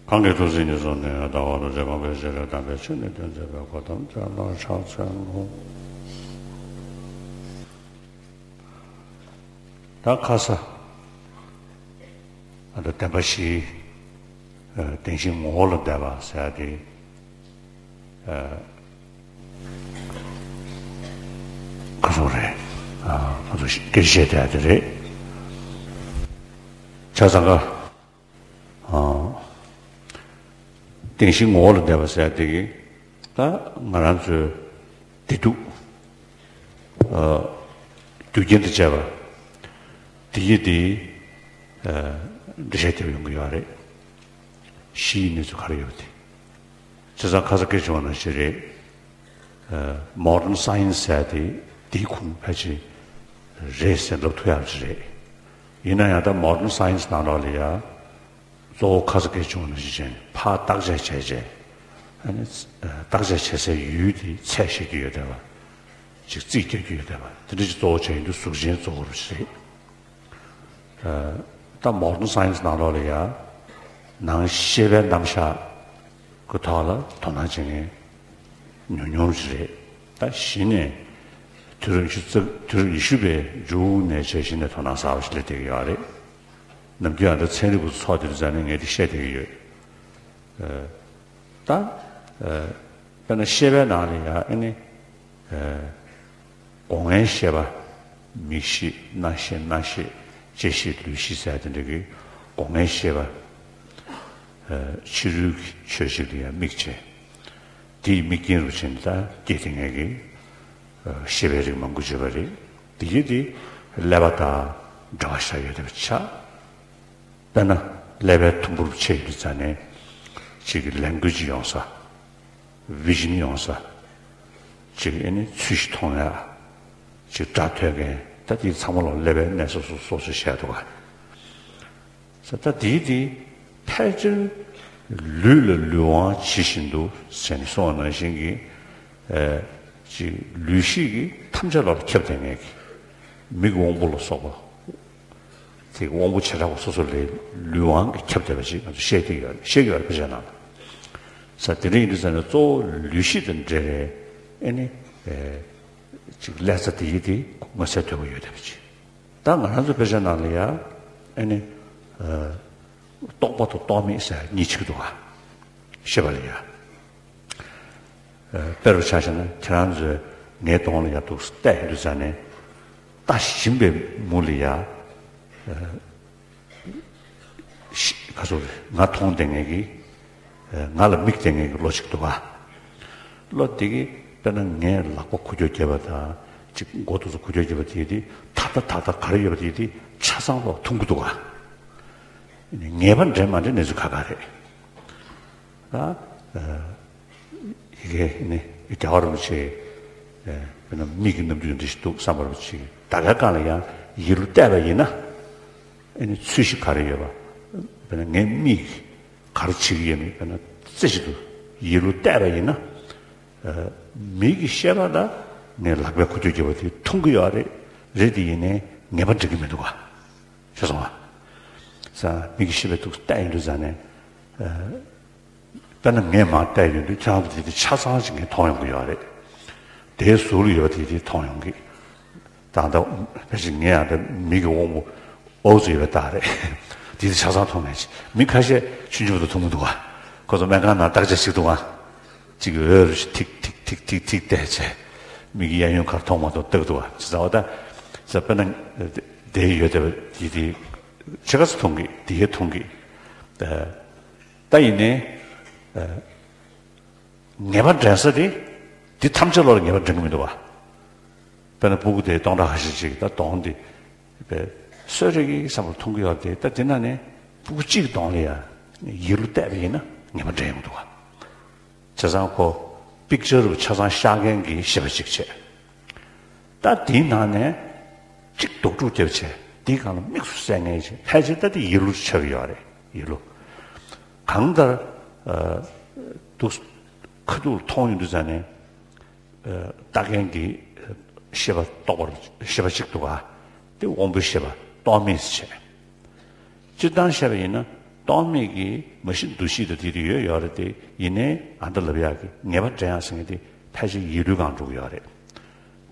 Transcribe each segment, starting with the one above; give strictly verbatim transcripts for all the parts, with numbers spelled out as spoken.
གང་གིས་ཐུགས་བརྩེ་ཉེར་བཟུང་ནས། ལྟ་བ་ལ་རྗེ་འབངས་པའི་ཞལ་ལས། དམ་པའི་ཆོས་ནི་སྟོན་མཛད་པའི། གོ་ཏམ་ཅན་དང་ཕྱག་འཚལ་ལོ། ད་ཁ་ས་ཨ་ད་བདེན་པ་བཞི། ཨ་བདེན་བཞིའི་ངོ་བོ་ལ་བསྡད་པ་ཟེར་ཡ་དེ། ཨ་ཁ་སོ་རེད། ཨ་ཁ་སོ་སྐད་ཆ་བཤད་བསྡད་ཡ་དེ་རེད། ཆ་ཚང་ག་ཨ། བདེན་བཞིའི་ངོ་བོ་ལ་བསྡད་པ་ཟེར་དེ་གི་ད་ང་རང་ཚོའི་བདེ་སྡུག་ཨ། རྒྱུ་རྐྱེན་དང་བཅས་པ་དེ་ཡི་དེ་ཨ། འགྲེལ་བཤད་རྒྱབ་ཡོང་གི་ཡོད་རེད། གཞི་ཡི་གནས་ཚུལ་ག་རེ་ཡོད་པ་དེ། བྱས་ཙང་ཁ་ས་སྐད་བྱུང་བ་ནང་བཞིན་རེད། ཨ། མོ་ཌན་སའེན་སི་ཟེར་དེ་དེའི་ཁུངས་ཕལ་ཆེར་རེད་ཟེར་ལབ་ཐུབ་ཡག་ཅིག་རེད། ཡིན་ན་ཡང་ད་མོ་ཌན་སའེན་སི་ནང་ལོགས་ལ་ཡ། གཙོ་བོ་ཁ་ས་སྐད་བྱུང་བ་ནང་བཞིན་བྱས་ནས་ཕར་བརྟག་དཔྱད་བྱས་རྗེས། ཨ་ནི་བརྟག་དཔྱད་བྱེད་སའི་ཡུལ་དེ་ཚད་བཤད་རྒྱུ་ཡོད་བསྡད་པ། ཅིག་རྩིས་རྒྱག་རྒྱུ་ཡོད་བསྡད་པ་དེ་འདྲ་ཅིག་གཙོ་བོ་བྱས་ཡིན་དུས་གཟུགས་ཅན་གཙོ་བོ་རུ་བྱེད། ཨ་ད་མོ་ཌན་སའེན་སི་ནང་ལོགས་ལ་ཡ། ནང་ཤེས་པའི་རྣམ་གཞག་གི་ཐོག་ལ་དོ་སྣང་བྱེད་མཁན་ཉུང་ཉུང་ཞིག་རེད། ད་གཞི་ནས་དུས་རབས་ཉི་ཤུ་རྩ་དུས་རབས་ཉི་ཤུ་པའི་མཇུག་ནས་བྱས་གཞི་ནས་དོ་སྣང་གསར་པ་ཞིག་སླེབས་བསྡད་ཀྱི་ཡོད་རེད། ནམ་རྒྱུན་ཡང་ད་ཚན་རིག་པ་ཚོ་ཚོགས་དེ་རིང་ནས་ངས་དེ་བཤད་བསྡད་ཀྱི་ཡོད། ཨ་ད་ཨ་དཔེར་ན་ཤེས་པའི་ནང་ལ་ཡང་ཨ་ནི་ཨ་སྒོ་ལྔའི་ཤེས་པ། མིག་ཤེས། རྣ་ཤེས། སྣ་ཤེས། ལྕེ་ཤེས། ལུས་ཤེས་ཟེར་དེ་འདྲ་གི་སྒོ་ལྔའི་ཤེས་པ། ཨ་ཕྱི་རོལ་གྱི་ཆོས་ཤིག་ལ་ཡང་མིག་བྱས། དེ་ཡི་མིག་རྐྱེན་རུ་ཕྱིན་ད་སྐྱེ་དེ་ངེས་ཀྱི་ཨ་ཤེས་པའི་རིགས་མང་པོ་བརྗོད་པ་རེད། དེ་ཡིན་དེ་ཀླད་པ་དང་འབྲེལ་བ་ཞེ་དྲག་ཡོད་བསྡད་པ་ཆགས། དཔེར་ན་ཀླད་པའི་ཐུམ་བུར་ཕྱེ་ཡོང་དུས་ཙ་ནས་ཅིག་གི་ལེན་གུ་ཅི་ཡོང་ས། བི་ཞིན་ཡོང་ས། ཅིག་ཨ་ནི་ཚུལ་ཤིག་མཐོང་ཡ། ཅིག་སྒྲ་ཐོས་མཁན་ད་དེ་ཚང་མ་ལོག་ཀླད་པའི་གནས་ས་སོ་སོ་སོ་སོ་བཤད་འདུག་ག་ས་ད་དེའི་དེ་ཕལ་ཆེར་ལུས་ལ་ལུས་དབང་ཇི་བཞིན་དུ་ཟེར་ནས་གསུངས་པ་ནང་བཞིན་གྱི་ཨ་ཅིག་ལུས་ཤེས་ཀྱིས་ཐམས་ཅད་ལོག་ལ་ཁྱབ་བསྡད་མཁན་གྱི་མིག་དབང་པོ་ལ་སོགས་པ། དེ་དབང་པོ་བྱེ་བྲག་པ་སོ་སོ་ལས་ལུས་དབང་གིས་ཁྱབ་བསྡད་པ་ཅིག་ང་ཚོ་བཤད་ཀྱི་ཡོད་རེད། བཤད་ཀྱི་ཡོད་རེད་དཔེ་ཆ་ནང་ལ། ས་དེ་འདྲ་ཡིན་དུས་ཙ་ནས་གཙོ་བོ་ལུས་ཤེས་དང་འབྲེལ་བའི་ཨ་ནི་ཨེ་ཅིག་ཀླད་རྩ་དེ་ཡི་དེ་མངོན་གསལ་དོད་པོ་ཡོད་བསྡད་པ་ཅིག་ད་ང་རང་ཚོ་དཔེ་ཆ་ནང་ལ་ཡ་ཨ་ནི་ཨེ་རྟོག་པ་དང་རྟོག་མེད་ཟེར་གཉིས་ཕྱེ་གི་འདུག་ག་ཤེས་པ་ལ་ཡ། ཨ་དཔེ་རུ་ཆ་བཞག་ན་ཁྱེད་རང་ཚོས་ངའི་གདོང་ལ་ཡ་འདུག་བལྟས་ཡོང་དུས་ཙ་ནས་ལྟ་བཞིན་པའི་མུ་ལ་ཡ། ཨ་ཤི་ག་ཚོད་རེད། ང་མཐོང་བསྡད་མཁན་གྱི་ཨ་ང་ལ་མིག་བསྟན་མཁན་གྱི་བློ་ཅིག་འདུག་ག་བློ་དེ་གིས་དཔེར་ན་ངའི་ལག་པ་འགུལ་སྐྱོད་བརྒྱབ་པ་དང་ཅིག་མགོ་ཐོག་ཏུ་འགུལ་སྐྱོད་བརྒྱབ་པ་དེ་དེ་ད་ལྟ་ད་ལྟ་ག་རེ་ཡོད་པ་དེ་དེ་ཆ་ཚང་ལོག་མཐོང་གི་འདུག་ག་ངེས་པ་འདྲ་མ་འདྲ་གནས་ཚུལ་ཁག་ཁག་རེད། ད་ཨ་ཡི་གེ་ནི་རྒྱལ་བ་རིན་པོ་ཆེ་ཨ་དཔེར་ན་མིག་གི་རྣམ་འགྱུར་འདི་ཞིག་འདུག་བསམ་པ་རིན་པོ་ཆེ་ད་གའི་སྒང་ལ་ཡང་ཡིད་བློ་གཏད་པ་ཡིན་ན་ཨ་ནི་ཚུལ་བཞིན་ག་རེ་ཡོད་པ། དཔེར་ན་ངའི་མིག་ག་རེ་བྱེད་ཀྱི་ཡོད་མེད་དཔེར་ན་རྩེ་གཅིག་ཏུ་ཡིད་བློ་གཏད་པ་ཡིན་ན། ཨ་མིག་གི་ཤེས་པ་ལ་ངས་ལག་པའི་འགུལ་སྐྱོད་བརྒྱབ་པ་དེ་མཐོང་གི་ཡོད་རེད། རེད་དེ་ཡིན་ནའི་ངེས་པ་འདྲ་གི་མི་འདུག་ག་ཤེས་སོང་ང་། ས་མིག་གི་ཤེས་པའི་ཐུགས་སུ་གཏད་ཡོང་དུས་ཙ་ནས། ཨ་དཔེར་ན་ངས་མར་བལྟས་ཡོང་དུས་ཁྱེད་རང་ཚོ་དེ་དེ་ཆ་ཚང་ཞིག་ངས་མཐོང་ཡོང་གི་ཡོད་རེད། དེའི་ཟུར་ལ་ཡོད་པ་དེ་དེ་མཐོང་ཡོང་གི་ད་ལྟ་ཕལ་ཆེར་ངས་ཡང་ད་མིག་གི་དབང་པོ་ཨོ་ཙི་ཡོད་པའི་རྟགས་རེད། དེ་དེ་ཆ་ཚང་མཐོང་མཁན་ཅིག་མི་ཁ་ཤས་ཆུང་ཆུང་དུ་མཐོང་གི་འདུག་ག་ཁོ་ཚོ་སྨན་ཁང་ནང་བརྟག་དཔྱད་བྱེད་འདུག་ག་ཅིག་འོད་རུ་ཞིག་ཐིག་ཐིག་ཐིག་ཐིག་ཐིག་བལྟས་བྱས། མིག་གི་གཡས་གཡོན་ག་རེ་མཐོང་མ་མཐོང་བལྟ་གི་འདུག་ག་ཅི་ཙམ་པ་ད། ས་དཔེར་ན་དེ་ཡོད་བསྡད་པ་དེ་དེ་ཕྱེད་ཀ་ཙམ་མཐོང་གི་དེ་གས་མཐོང་གི་ད་ད་ཡིན་ནའི། ངེས་པ་འདྲེན་ས་དེ། དེ་ཐམས་ཅད་ལོག་ལ་ངེས་པ་འདྲེན་གྱི་མི་འདུག་བ། དཔེར་ན་སྤུ་གུ་དེ་སྟོང་ཕྲག་ཁ་ཤས་ཅིག་ད་གདོང་དེ། པའི་གསོད་རེས་ཀྱི་བསམ་བློ་མཐོང་གི་ཡོད་དེ་ད་དེ་ན་ནས་སྤུ་གུ་གཅིག་གདོང་ལ་ཡང་ཡིད་བློ་གཏད་པ་ཡིན་ན་ངེས་པ་འདྲེན་ཡོང་གི་འདུག་བ། བྱས་ཙང་ཁོ་པིག་ཅར་རུ་ཆ་ཚང་ཤར་མཁན་གྱི་ཤེས་པ་གཅིག་བྱས། ད་དེའི་ནང་ནས་གཅིག་ལྡོག་ཕྲུག་རྒྱབ་བྱས་དེའི་སྒང་ལ་དམིགས་སུ་བསལ་མཁན་ཅིག་ཕལ་ཆེར་ད་དེ་ཡིད་བློ་ཆགས་ཀྱི་ཡོད་རེད་ཡིད་བློ། གང་ལྟར་ཨ་འདུག་ཁ་ཐུག་ལ་མཐོང་ཡོང་དུས་ཙ་ནས་ཨ་ལྟ་མཁན་གྱི་ཤེས་པ་རྟོགས་པར་ཤེས་པ་གཅིག་འདུག་ག་དེ་དབང་པོའི་ཤེས་པ་རྟོག་མེད་བྱས། སྤྱིར་བཏང་བཤད་པ་ཡིན་ན་ རྟོག་མེད་ཀྱི་མ་གཞི་འདུ་ཤེས་དང་དེ་དེ་ཡོད་ཡོད་རེད་དེ། ཡིན་ནའི་ཨ་མདའ་ལབ་ཡག་གི་ངེས་པ་འདྲེན་ཡག་ཟེར་མཁན་དེ་ཕལ་ཆེར་ཡིད་ལུས་སྒང་འགྲོ་གི་ཡོད་རེད།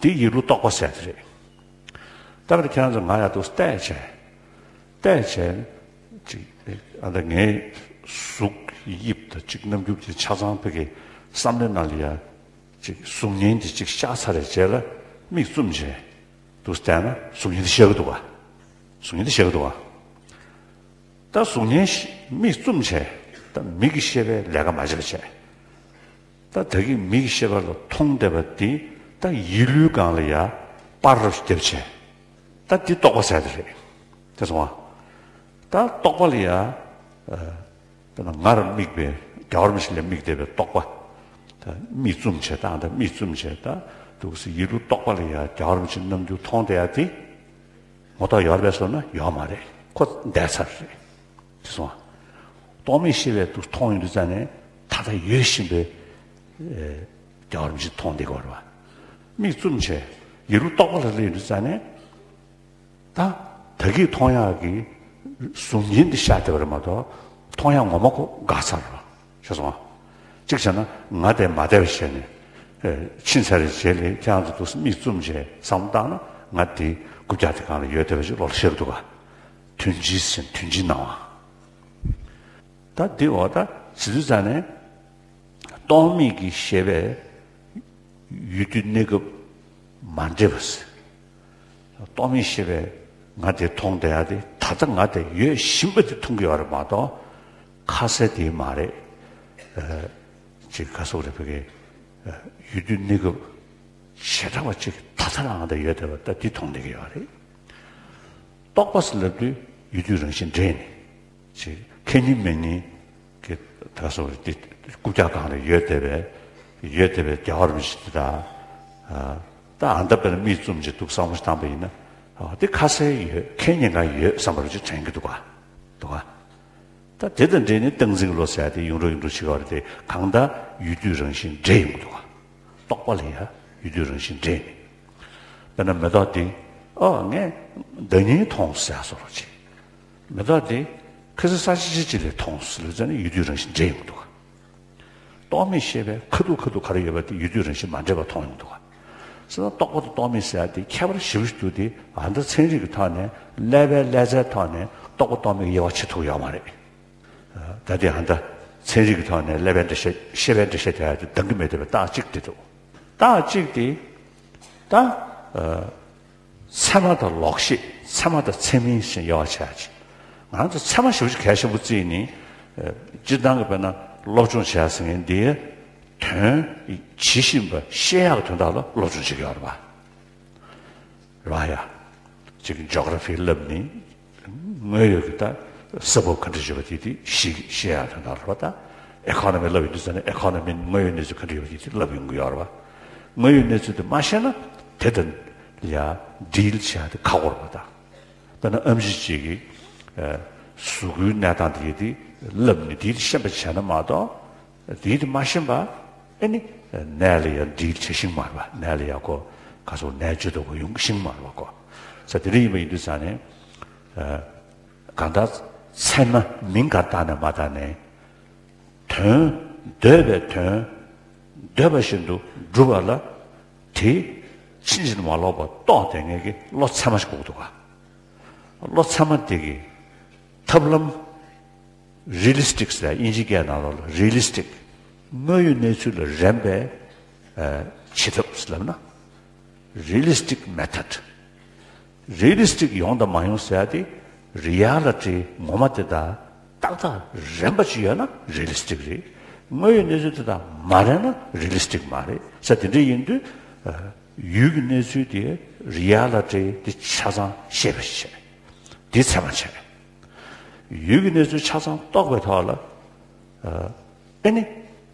དེ་ཡིད་ལུས་རྟོག་པ་ཟེར་དེ་རེད། ད་བར་ཁྱེད་རང་ཚོ་ང་ཡག་ཏུ་བལྟས་བྱས། བལྟས་བྱས། ཅིག་ཨ་ད་ངའི་གཟུགས་དབྱིབས་དང་ཅིག་རྣམ་འགྱུར་དེ་ཆ་ཚང་ཕ་གི་བསམ་བློའི་ནང་ལ་ཡ། ཅིག་གཟུགས་བརྙན་དེ་ཅིག་ཤར་ཚར་བའི་རྗེས་ལ་མིག་བཙུམ་བྱས། འདུག་བལྟས་ན་གཟུགས་བརྙན་དེ་ཤར་གི་འདུག་ག་གཟུགས་བརྙན་དེ་ཤར་གི་འདུག་ག་ད་གཟུགས་བརྙན་ཤ- མིག་བཙུམ་བྱས། ད་མིག་གི་ཤེས་པས་ལས་ཀ་མ་བྱེད་པ་བྱས། ད་ད་གིན་མིག་གི་ཤེས་པ་ལ་མཐོང་བསྡད་པ་འདི་ད་ཡིད་ལུས་སྒང་ལ་ཡ་པར་རོ་བརྒྱབ་བྱས། ད་འདི་རྟོག་པ་ཟེར་དེ་རེད། དེ་སོང་ང་། ད་རྟོག་པ་ལ་ཡ། ཨ། དཔེར་ན་ང་རང་དམིགས་པའི་རྒྱལ་བ་རིན་པོ་ཆེ་ལ་དམིགས་བསྡད་པའི་རྟོག་པ། ད་མིག་བཙུམ་བྱས། ད་ད་མིག་བཙུམ་བྱས། ད་འདུག་སེ་ཡིད་ལུས་རྟོག་པ་ལ་ཡ་རྒྱལ་བ་རིན་པོ་ཆེའི་རྣམ་འགྱུར་མཐོང་བསྡད་ཡ་དེ། ངོ་ཐོག་ཡོད་རེད་པས་ཟེར་ན་ཡོད་མ་རེད། ཁོ་འདས་ཚར་རེད། དེ་སོང་ང་། རྟོག་མེད་ཤེས་པས་འདུག་མཐོང་ཡོང་དུས་ཙང་ནས་ད་ལྟ་ཡོད་བཞིན་པའི་ཨེ་རྒྱལ་བ་རིན་པོ་ཆེ་མཐོང་བསྡད་ཀྱི་ཡོད་རེད་པ། མིག་བཙུམ་བྱས་ཡིད་ལུས་རྟོག་པ་ལ་སླེབས་ཡོང་དུས་ཙང་ནས། ད་ད་གིན་མཐོང་ཡག་གི་གཟུགས་བརྙན་འདི་ཤར་བསྡད་པ་རེད་མ་གཏོགས། མཐོང་ཡག་ངོ་མ་ཁོ་འགག་ཚར་རེད་པ། ཤེས་སོང་ང་། གཅིག་བྱས་ན་ང་དེ་མ་བསྡད་པ་བྱས་ནས། ཨེ་ཕྱིན་ཚར་བའི་རྗེས་ལ་ཁྱེད་རང་ཚོ་འདུག་སེ་མིག་བཙུམ་བྱས་བསམ་བློ་བཏང་ན། ང་དེ་རྐུབ་བཀྱག་དེ་སྒང་ལ་ཡོད་བསྡད་པ་ཅིག་བློ་ལ་ཤར་གི་འདུག་ག་དོན་སྤྱིའི་ཟིན། དོན་སྤྱིའི་སྣང་བ། ད་འདི་འོ་ད་བྱེད་དུས་ཙང་ནས། རྟོག་མེད་ཀྱི་ཤེས་པས་ཡུལ་དུས་གནས་སྐབས་མ་འདྲེས་པ་ཟེར། རྟོག་མེད་ཤེས་པས་ང་དེ་མཐོང་བསྡད་ཡ་དེ། ད་ལྟ་ང་དེ་ཡོད་བཞིན་པ་དེ་མཐོང་གི་ཡོད་རེད་མ་གཏོགས། ཁ་གསལ་དེ་མ་རེད། ཨ། ཅིག་ག་སོགས་རེད། ཕ་གི་ཡུལ་དུས་གནས་སྐབས་བྱེ་བྲག་པ་ཅིག་ད་ལྟ་རང་ང་དེ་ཡོད་བསྡད་པ་ད་དེ་མཐོང་བསྡད་ཀྱི་ཡོད་རེད། རྟོག་པ་ཟེར་ལབ་དུས་ཡུལ་དུས་རང་བཞིན་འདྲེས་ནས། ཅིག་ཁེ་ཉིན་མེ་ཉིན་གྱི་ད་སོགས་རེད། དེ་རྐུབ་བཀྱག་སྒང་ལ་ཡོད་བསྡད་པའི། ཡོད་བསྡད་པའི་རྒྱལ་བ་རིན་པོ་ཆེ་དེ་དག་ཨ། ད་ཨ་མདའ་དཔེར་ན་མིག་བཙུམ་བྱས་འདུག་བསམ་བློ་ཞིག་བཏང་པ་ཡིན་ན། ཨ། དེ་ཁ་གསལ་ཡོད། ཁེ་ཉིན་གང་ཡོད་བསམ་པ་རུ་ཅིག་དྲན་གྱི་འདུག་ག་འདུག་ག་ད་དེ་དང་འབྲེལ་ནས་སྟངས་འཛིན་གྱི་བློ་ཟེར་ཡ་དེ་ཡོང་འགྲོ་ཡོང་འགྲོ་བྱེད་ཀྱི་ཡོད་རེད་དེ། གང་ལྟར་ཡུལ་དུས་རང་བཞིན་འདྲེས་ཡོང་གི་འདུག་ག་རྟོག་པ་ལ་ཡ་ཡུལ་དུས་རང་བཞིན་འདྲེས་ནས། དཔེར་ན་མེ་ཏོག་འདི། ཨོ་ངས་ཟླ་ཉིན་མཐོང་ཟེར་བཟོ་འདྲ་ཅིག་མེ་ཏོག་འདི་ཁ་སང་ས་ཆ་ཅིག་ཅིག་ལ་མཐོང་ཟེར་ལབ་ཙང་ནས་ཡུལ་དུས་རང་བཞིན་འདྲེས་ཡོང་གི་འདུག་ག་རྟོག་མེད་ཤེས་པས་ཁ་ཐུག་ཁ་ཐུག་ག་རེ་ཡོད་པ་དེ་ཡུལ་དུས་རང་བཞིན་མ་འདྲེས་པ་མཐོང་ཡོང་གི་འདུག་ག་ཟེར་ན། རྟོག་པ་དང་རྟོག་མེད་ཟེར་ཡ་དེ་ཁྱད་པར་ཞེ་པོ་ཞིག་འདུག་སྟེ། ཨ་མདའ་ཚན་རིག་གི་ཐོག་ནས་ཀླད་པའི་ཀླད་རྩའི་ཐོག་ནས་རྟོག་པ་རྟོག་མེད་ཀྱི་དབྱེ་བ་ཕྱེ་ཐུབ་ཡོད་མ་རེད། ད་དེ་ཧ་ད་ཚན་རིག་གི་ཐོག་ནས་ཀླད་པའི་འགྲེལ་བཤད། ཤེས་པའི་འགྲེལ་བཤད་དེ་ཡང་འདང་གི་མེད་བསྡད་པའི་རྟགས་གཅིག་དེ་འདུག་རྟགས་གཅིག་དེ་ད། ཨ། ཚད་མ་དང་ལོག་ཤེས། ཚད་མ་དང་ཚད་མིན་ཞེས་དབྱེ་བ་ཕྱེ་ཡ་ཅིག་ང་ཚོ་ཚད་མ་ཞེ་པོ་ཅིག་གལ་ཆེན་པོ་བརྩིས་ནས། ཨ། སྤྱིར་བཏང་གི་དཔེར་ན་སློབ་སྦྱོང་བྱེད་ཡ་ཟེར་མཁན་དེ་དོན་ཇི་བཞིན་པ་ཤེས་ཡག་གི་དོན་དག་ལ་སློབ་སྦྱོང་བྱེད་ཀྱི་ཡོད་རེད་པ། རེད་ཡ། ཅིག་ཇོ་གྷ་ར་ཕི་བསླབས་ནས་དངོས་ཡོད་ཀྱི་ད་ས་བབ་ག་འདྲ་ཡོད་པ་དེ་དེ་ཤེས་ཤེས་ཡག་དོན་དག་རེད་པ། ད་ཨེ་ཁོ་ནོ་མི་བསླབས་ཡོང་དུས་ཙང་ནས་ཨེ་ཁོ་ནོ་མི་དངོས་ཡོད་གནས་ཚུལ་ག་འདྲ་ཡོད་པ་དེ་དེ་བསླབས་ཡོང་གི་ཡོད་རེད་པ། དངོས་ཡོད་གནས་ཚུལ་དེ་མ་ཤེས་ན་དེ་དང་ཡ་ཌིལ་བྱེད་ཡ་དེ་ཁག་པོ་རེད་པ། ད་དཔེར་ན་ཨེམ་ཆི་ཅིག་གིས། ཨ། གཟུགས་པོའི་གནས་སྟངས་དེ་དེ་བསླབས་ནས་དེ་དེ་ཤེས་པ་བྱས་ན་མ་གཏོགས། དེ་དེ་མ་ཤེས་པ། ཨེ་ནི་ནད་ལ་ཡང་ཌིལ་བྱེད་ཤེས་ཀྱི་མ་རེད་པ། ནད་ལ་ཡང་ཁོ་ག་ཚོད་ནད་བཅོས་ཐུབ་པ་ཡོང་ཤེས་ཀྱི་མ་རེད་པ་ཁོ། ས་དེ་འདྲ་ཡིན་པ་ཡིན་དུས་ཙང་ནས། ཨ། གང་ལྟར་ཚད་མ་མིང་ག་བཏགས་ནས་མ་བཏགས་ནས། དོན། འདོད་པའི་དོན། འདོད་པ་བཞིན་དུ་སྒྲུབ་པ་ལ། དེ་ཕྱིན་ཅི་མ་ལོག་པ་རྟོགས་བསྡད་མཁན་གྱི་བློ་ཚད་མ་ཞིག་དགོས་ཀྱི་འདུག་ག་བློ་ཚད་མ་དེ་གི་ཐབས་ལམ། རི་ལི་སི་ཊིག་ཟེར་དབྱིན་ཇིའི་སྐད་ནང་ལོགས་ལ་རི་ལི་སི་ཊིག་དངོས་ཡོད་གནས་ཚུལ་ལ་རན་པའི། ཨ། བྱེད་ཐབས་ལབ་ན། རི་ལི་སི་ཊིག་མེ་ཐོཌ། རི་ལི་སི་ཊིག་ཡོང་དང་མ་ཡོང་ཟེར་ཡ་དེ། རི་ཡ་ལི་ཊི་ངོ་མ་དེ་དང་ཏག་ཏག་རན་པ་ཅིག་ཡོད་ན་རི་ལི་སི་ཊིག་རེད། དངོས་ཡོད་གནས་ཚུལ་དེ་དང་མ་རན་ན་རི་ལི་སི་ཊིག་མ་རེད་ཟེར། དེ་འདྲ་ཡིན་དུས། ཨ། ཡུལ་གྱི་གནས་ཚུལ་དེ་རི་ཡ་ལི་ཊི་དེ་ཆ་ཚང་ཤེས་པ་ཞིག་བྱས། དེ་ཚད་མ་བྱས། ཡུལ་གྱི་གནས་ཚུལ་ཆ་ཚང་རྟོགས་པའི་ཐོག་ལ། ཨ། ཨེ་ནི།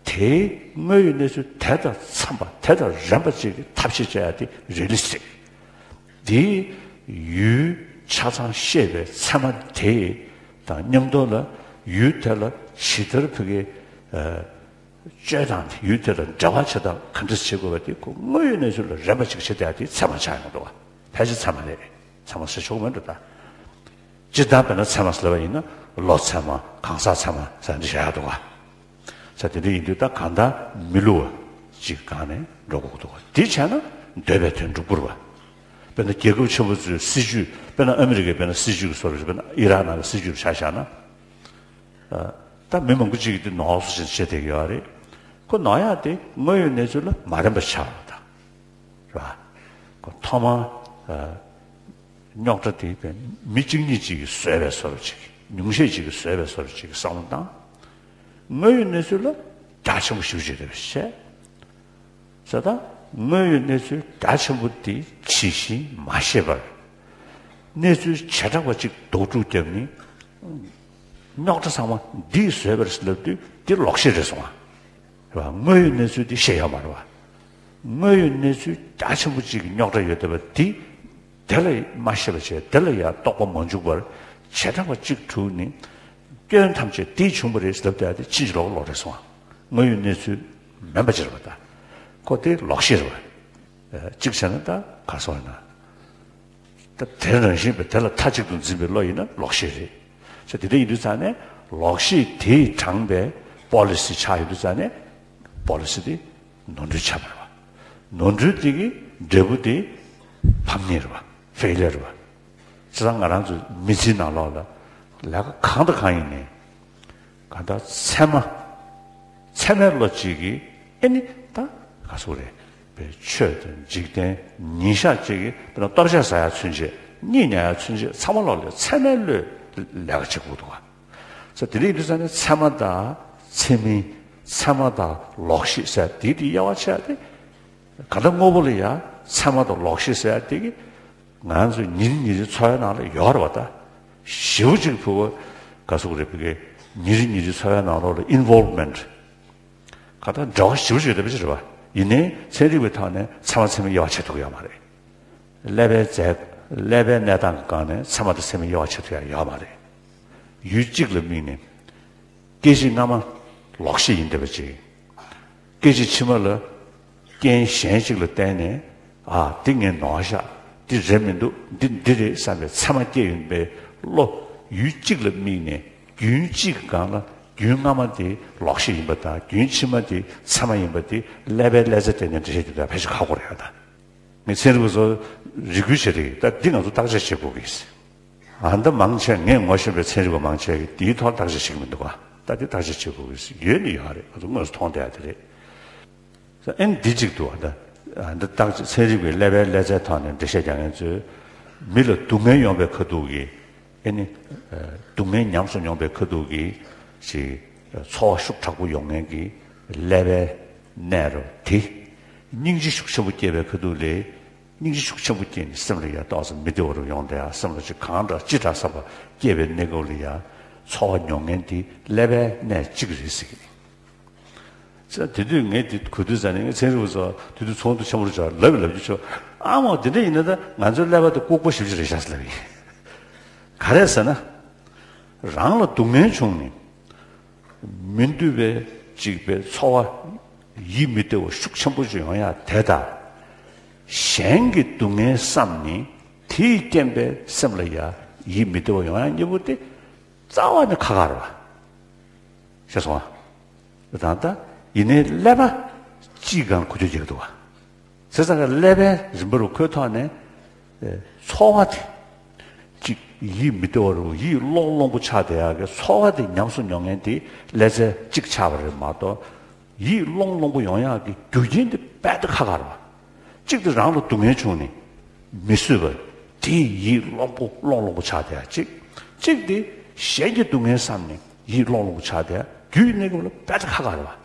དེའི་དངོས་ཡོད་གནས་ཚུལ་དེ་དང་འཚམ་པ་དེ་དང་རན་པ་ཅིག་གི་ཐབས་ཤེས་བྱ་ཡ་དེ་རི་ལི་སི་ཊིག་དེའི་ཡུལ་ཆ་ཚང་ཤེས་པའི་ཚད་མ་དེ་དང་མཉམ་དུ་ལ་ཡུལ་དེ་ལ་ཇི་ལྟར་ཕ་གི། ཨ། སྤྱོད་སྟངས་དེ། ཡུལ་དེ་ལ་འབྲེལ་བ་བྱེད་སྟངས་ག་འདྲ་བྱེད་དགོས་པ་དེ་ཁོ་དངོས་ཡོད་གནས་ཚུལ་ལ་རན་པ་ཅིག་བྱེད་བསྡད་ཡ་དེ་ཚད་མ་ཆགས་ཡོང་འདུག་ག་ཕལ་ཆེར་ཚད་མ་རེད། ཚད་མ་ཟེར་ཆོག་གི་མེད་འགྲོ་ད། སྤྱིར་བཏང་དཔེར་ན་ཚད་མ་ཟེར་ལབ་པ་ཡིན་ན་ ལོ་ཚད་མ་གང་ཟག་ཚད་མ་ཟེར་འདི་བཞག་ཡག་འདུག་ག་ས་དེ་འདྲ་ཡིན་དུས་ད་གང་ལྟར་མི་བསླུ་བ་ཅིག་སྒང་ནས་འགྲོ་དགོས་ཀྱི་འདུག་ག་དེ་བྱས་ན་འདོད་པའི་དོན་འགྲུབ་དགོས་རེད་པ། དཔེར་ན་རྒྱལ་ཁབ་ཆེན་པོ་ཚོའི་སྲིད་ཇུས། དཔེར་ན་ཨ་མི་རི་ཀའི་དཔེར་ན་སྲིད་ཇུས་ཀྱི་བཟོ་འདྲ། དཔེར་ན་ཨི་རག་ནང་གི་སྲིད་ཇུས་ཆ་བཞག་ན། ད་མི་མང་པོ་ཅིག་གིས་འདི་ནོར་སོང་ཞེས་བཤད་བསྡད་ཀྱི་ཡོད་རེད། ཁོ་ནོར་ཡག་དེ་དངོས་ཡོད་གནས་ཚུལ་ལ་མ་རན་པ་ཆགས་པ་དང་། རེད་པ། ཁོ་ཐོག་མར་རྙོག་དྲ་དེ་མི་གཅིག་གཉིས་ཅིག་གིས་བཟོས་པའི་བཟོ་འདྲ་ཅིག་ཉུང་ཤས་ཅིག་གིས་བཟོས་པའི་བཟོ་འདྲ་ཅིག་གི་བསམ་བློ་བཏང་། དངོས་ཡོད་གནས་ཚུལ་ལ་རྒྱ་ཆེན་པོ་ཞེ་པོ་ཅིག་རེད་པ་བཤད། ཟེར་ད། དངོས་ཡོད་གནས་ཚུལ་རྒྱ་ཆེན་པོ་དེ་ཇི་བཞིན་མ་ཤེས་པར། གནས་ཚུལ་བྱེ་བྲག་པ་གཅིག་ལྡོག་ཕྲུག་བརྒྱབ་ནས། རྙོག་དྲ་ཚང་མ་འདིས་བཟོས་པ་རེད་ལབ་དུས་དེ་ལོག་ཤེས་རེད་སོང་ང་། རེད་པ། དངོས་ཡོད་གནས་ཚུལ་དེ་ཤེས་ཡོད་མ་རེད་པ། དངོས་ཡོད་གནས་ཚུལ་རྒྱ་ཆེན་པོ་གཅིག་གི་རྙོག་དྲ་ཡོད་བསྡད་པ་དེ། དེ་ལ་མ་ཤེས་པ་བྱས། དེ་ལ་ཡང་རྟོག་པ་མ་འཇུག་པར་བྱེ་བྲག་པ་གཅིག་དྲུག་ནི། སྐྱོན་ཐམས་ཅད་དེས་བྱུང་བ་རེད་ལབ་བསྡད་དེ་ཕྱིན་ཅི་ལོག་ལོག་རེད་སོང་ང་། དངོས་ཡོད་གནས་ཚུལ་མིན་པ་ཅིག་རེད་པ་ད། ཁོ་དེ་ལོག་ཤེས་རེད་པ། གཅིག་བྱས་ན་ད་ག་སོང་ཡིན་ན། ད་དེ་རང་བཞིན་པའི་དེ་ལ་མཐའ་གཅིག་ཏུ་འཛིན་པའི་བློ་ཡིན་ན་ལོག་ཤེས་རེད། ཚེ་དེ་འདྲ་ཡིན་དུས་ཙང་ནས་ལོག་ཤེས་དེས་དྲངས་པའི་པོ་ལི་སི་ཆགས་ཡོང་དུས་ཙང་ནས་པོ་ལི་སི་དེ་ནོར་འཁྲུལ་ཆགས་པ་རེད་པ། ནོར་འཁྲུལ་དེ་གི་འབྲས་བུ་དེ་ཕམ་ཉེས་རེད་པ། ཧྥེ་ལི་ཡར་རེད་པ། བྱས་ཙང་ང་རང་ཚོ་མི་ཚེའི་ནང་ལོགས་ལ་ལས་ཀ་གང་དང་གང་ཡིན་ནའི། གང་ལྟར་ཚད་མ། ཚད་མའི་བློ་གཅིག་གིས་ཨེ་ནི་ད་ག་ཟེར་དགོས་རེད། པའི་ཆོས་དང་འཇིག་རྟེན་ཉིན་ཞག་གཅིག་གི་དཔེར་ན་ལྟོ་ཆས་ཟ་ཡག་ཚུན་ཆད། གཉིད་ཉལ་ཡག་ཚུན་ཆད་ཚང་མ་ལོག་ལ་ཚད་མའི་བློས་ལས་ཀ་བྱེད་དགོས་འདུག་ག་ས་དེ་འདྲ་ཡིན་དུས་ཙང་ནས་ཚད་མ་དང་ཚད་མིན། ཚད་མ་དང་ལོག་ཤེས་ཟེར་དེ་དེ་དབྱེ་བ་ཕྱེ་ཡག་དེ། གང་ལྟར་དངོས་པོ་ལ་ཡང་ཚད་མ་དང་ལོག་ཤེས་ཟེར་ཡག་དེ་གི་ང་ཚོའི་ཉིན་རེ་ཉིན་རེའི་འཚོ་བའི་ནང་ལ་ཡོད་རེད་པ་ད། ཞེ་པོ་ཅིག་ཕྲུ་གུ་ག་ཟེར་དགོས་རེད། ཕ་གི་ཉིན་རེ་ཉིན་རེའི་འཚོ་བའི་ནང་ལོགས་ལ་ཨིན་ཝོལ་མེན་ཊི། གང་ལྟར་འབྲེལ་བ་ཞེ་པོ་ཅིག་ཡོད་པ་ཅིག་རེད་པ། ཡིན་ནའི་ཚན་རིག་པའི་ཐོག་ནས་ཚད་མ་ཚད་མིན་དབྱེ་བ་ཕྱེ་ཐུབ་ཀྱི་ཡོད་མ་རེད། ཀླད་པའི་རྫས། ཀླད་པའི་གནས་སྟངས་ཀྱི་སྒང་ནས་ཚད་མ་དང་ཚད་མིན་དབྱེ་བ་ཕྱེ་ཐུབ་ཡག་ཡོད་མ་རེད། ཡུལ་གཅིག་ལ་དམིགས་ནས། སྐད་ཅིག་སྔ་མ་ལོག་ཤེས་ཡིན་བསྡད་པ་ཅིག་སྐད་ཅིག་ཕྱི་མ་ལ་རྐྱེན་གཞན་ཅིག་ལ་བརྟེན་ནས། ཨ། འདི་ངས་ནོར་བཞག་འདི་རེད་མི་འདུག་འདི་འདི་རེད་བསམ་པའི་ཚད་མ་སྐྱེ་ཡོང་པའི་བློ། ཡུལ་གཅིག་ལ་དམིགས་ནས་རྒྱུན་གཅིག་གི་སྒང་ལ་རྒྱུན་སྔ་མ་དེ་ལོག་ཤེས་ཡིན་པ་དང་རྒྱུན་ཕྱི་མ་དེ་ཚད་མ་ཡིན་པ་དེ་ཀླད་པའི་ཀླད་རྩ་སྟེང་ནས་འགྲེལ་བཤད་རྒྱག་ཡག་ཕལ་ཆེར་ཁག་པོ་རེད་ད། ངས་ཚན་རིག་པ་ཚོ་རེ་སྐུལ་བྱེད་དེ། ད་འདི་ང་ཚོ་བརྟག་དཔྱད་བྱེད་དགོས་ཀྱི། ཨ། ད་མང་ཆེ་ངས་ངོ་ཤེས་པའི་ཚན་རིག་པ་མང་ཆེ་གིས་འདིའི་ཐོག་བརྟག་དཔྱད་བྱེད་ཀྱི་མི་འདུག་ག་ད་འདི་བརྟག་དཔྱད་བྱེད་དགོས་ཀྱི་ཡོད་ནི་ཡོད་རེད། ང་ཚོ་དངོས་སུ་མཐོང་བསྡད་ཡག་དེ་རེད། ཨ་ནི་འདི་གཅིག་འདུག་ད། ཨ། འདི་བརྟག་དཔྱད། ཚན་རིག་པའི་ཀླད་པའི་ཀླད་རྩའི་ཐོག་ནས་འགྲེལ་བཤད་རྒྱག་མཁན་ཚོས་མི་ལ་སྡུག་བསྔལ་ཡོང་བའི་ཁ་ཐུག་གི། ཨེ་ནི། སྡུག་བསྔལ་ཉམས་སུ་མྱོང་བའི་ཁ་ཐུག་གི་ཞིག་ཚོར་བ་ཤུགས་དྲག་པོ་ཡོང་མཁན་གྱི་ཀླད་པའི་གནས་རེད་དེ། སྙིང་རྗེ་ཤུགས་ཆེན་པོ་སྐྱེས་པའི་ཁ་ཐུག་ལ། སྙིང་རྗེ་ཤུགས་ཆེན་པོ་སྐྱེས་ནས་སེམས་ལ་ཡ་ཏོག་ཙམ་མི་བདེ་བ་རུ་ཡོང་བསྡད་ཡ། སེམས་ལ་ཅིག་གང་འདྲ་ཅི་འདྲ་བསམ་པ་སྐྱེས་པའི་གནས་སྐབས་ལ་ཡ། ཚོར་བ་མྱོང་མཁན་དེ་ཀླད་པའི་གནས་གཅིག་རེད་ཟེར་གྱི། ཙང་དེ་དུས་ངས་དེ་གོ་དུས་ཙང་ནས། ངས་ཚན་རིག་པ་ཚོ་དེ་དུས་ཚོགས་འདུ་ཆེན་པོ་རུ་བཅར་ལབ་ལབ་རྒྱུ་བྱུང་། ཨ་མ། དེ་འདྲ་ཡིན་ན་ད་ང་ཚོའི་ཀླད་པ་དེ་ལྐུགས་པ་ཞེ་པོ་ཅིག་རེད་ཤག་ཟེར་ལབ་ཡིན། ག་རེ་ཟེར་ན། རང་ལ་སྡུག་བསྔལ་བྱུང་ནས་མི་འདོད་པའི་ཅིག་པའི་ཚོར་བ། ཡིད་མི་བདེ་བ་ཤུགས་ཆེན་པོ་ཅིག་ཡོང་ཡ་དེ་དང་། གཞན་གྱི་སྡུག་བསྔལ་བསམ་ནས་དེའི་རྐྱེན་པས་སེམས་ལ་ཡ་ཡིད་མི་བདེ་བ་ཡོང་ཡ་གཉིས་པོ་དེ་རྩ་བ་ནས་ཁག་ཁག་རེད་པ། ཤེས་སོང་ཨ། ད་ལྟ་ཡིན་ནའི་ཀླད་པ་གཅིག་སྒང་འགུལ་སྐྱོད་རྒྱག་གི་འདུག་པ། བྱས་ཙང་ཀླད་པའི་རིམ་པ་རུ་ཁོའི་ཐོག་ནས། ཨེ། ཚོར་བ་དེ་གཅིག་ཡིད་མི་བདེ་བ་རུ། ཡིད་བློང་བློང་པོ་ཆགས་བསྡད་ཡག་གི་ཚོར་བ་དེ་ཉམས་སུ་མྱོང་མཁན་དེ་ཀླད་རྩ་གཅིག་ཆགས་པ་རེད་མ་གཏོགས། ཡིད་བློང་བློང་པོ་ཡོང་ཡག་གི་རྒྱུ་རྐྱེན་དེ་རྦད་དེ་ཁག་ཁག་རེད་པ། གཅིག་དེ་རང་ལ་སྡུག་བསྔལ་བྱུང་ནས་མི་བཟོད་པ་དེས་ཡིད་བློང་པོ་བློང་བློང་པོ་ཆགས་བསྡད་ཡག་གཅིག་གཅིག་དེ་གཞན་གྱི་སྡུག་བསྔལ་བསམ་ནས་ཡིད་བློང་བློང་པོ་ཆགས་བསྡད་ཡག་རྒྱུ་ཡིན་ནའི་གི་ལ་རྦད་དེ་ཁག་ཁག་རེད་པ།